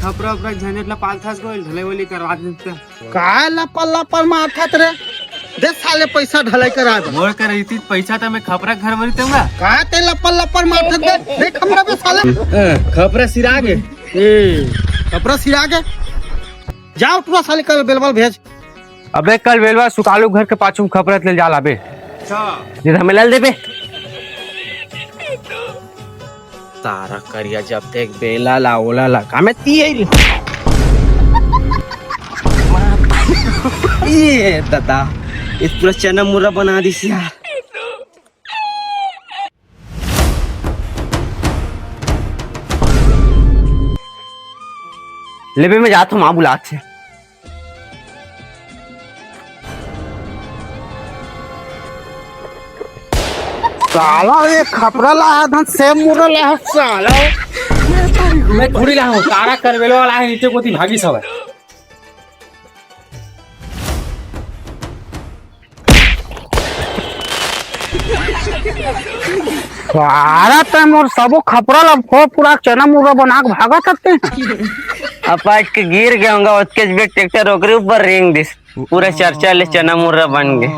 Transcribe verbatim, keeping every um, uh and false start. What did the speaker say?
खपरा उपरा झंझट ला पालथस गोइल, ढलाई वली करवा देते। काय लपर लपर मारथस रे? दे साले पैसा ढलाई करा दे। मोर कर रहितिस पैसा त मैं खपरा घर बरी तेंगा। काय ते लपर लपर मारथस बे? दे खपरा बे साले। ए, खपरा सिरा गे। ए, खपरा सिरा गे। जा उठवा साले कल बेलवा ल भेज। अबे कल बेलवा ल सुकालू घर के पाछू म खपरा ले जा लाबे। अच्छा। ये हमें लाल देबे। तारा करिया जब देख बेला ला ओला ला का मैं ती आई रे। ये दादा, इस पूरा चना मुर्रा बना दिस यार। लेबे मैं जात हूँ, माँ बुलात हे। साला ये खपरा ला हे, धन सेव मुर्रा ला हे, साला। मैं थोड़ी ला हूँ, तारा करबेलो वाला हे, नीचे कोती भागी सब हे। सारा तैं मोर सबो खपरा ला फोर पूरा चना मुर्रा बना के भागत हस तैं। अब आज के गिर गे होंगा, ओतकेच बेर ट्रैक्टर ओकरे ऊपर रेंग दिस। पूरा चरचा ले चना मुर्रा बन गे।